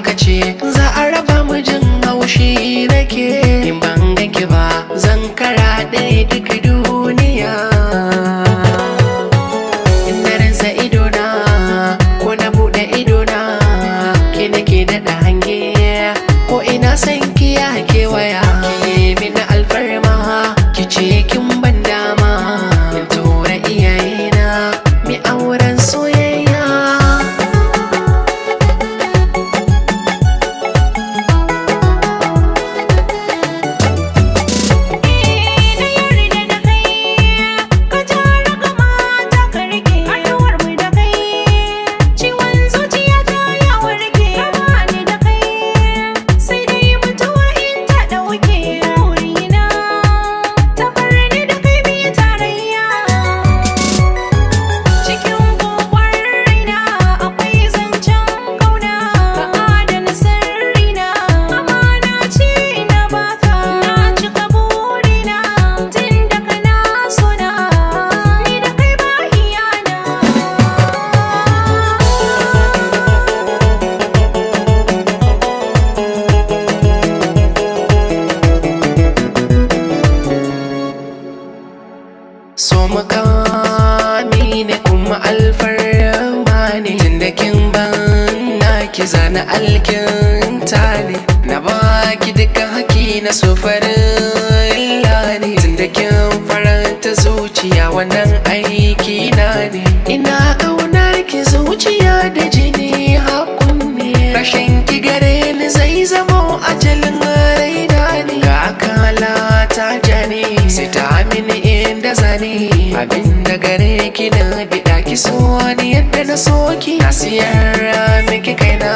Aka ce za a raba mu, jin haushi nake. In ban ganki ba, zan karaɗe duka duniya. In na rinsa idona ko na buɗe idona, ke nake daɗa hange. Ko ina san ki ya kewaya. Ki mini alfarma, ki ce kin ban dama in tura iyayena mi auren soyayya. Na yarda da kai, ka jara kamata ka rike haɗuwar mu da kai. Ciwon zuciya ta ya warke, raba ni da kai sai dai mutuwa in ta ɗauke. Burina ta bar ni da kai mu tarayya. Cikin kokon raina akwai zancen kauna, ka adana sirrina, amana ce na baka. Na cika burina tun da kana sona, ni da kai ba iyana. So makami ne kuma alfarma ne, tunda kin ban na ki zana alkinta ne. Na baki dukkan haki na so, farin ne, tunda kin faranta zuciya, wannan aiki na ne. Ina kaunar ki zuciya da jini hakun ne, rashin ki gare ni zai zamo ajalin raina ne. Ga kala ta jani, sai ta mini inda zani. Abinda gare ki na biɗa, ki so ni yadda na so ki, na siyar miki kaina.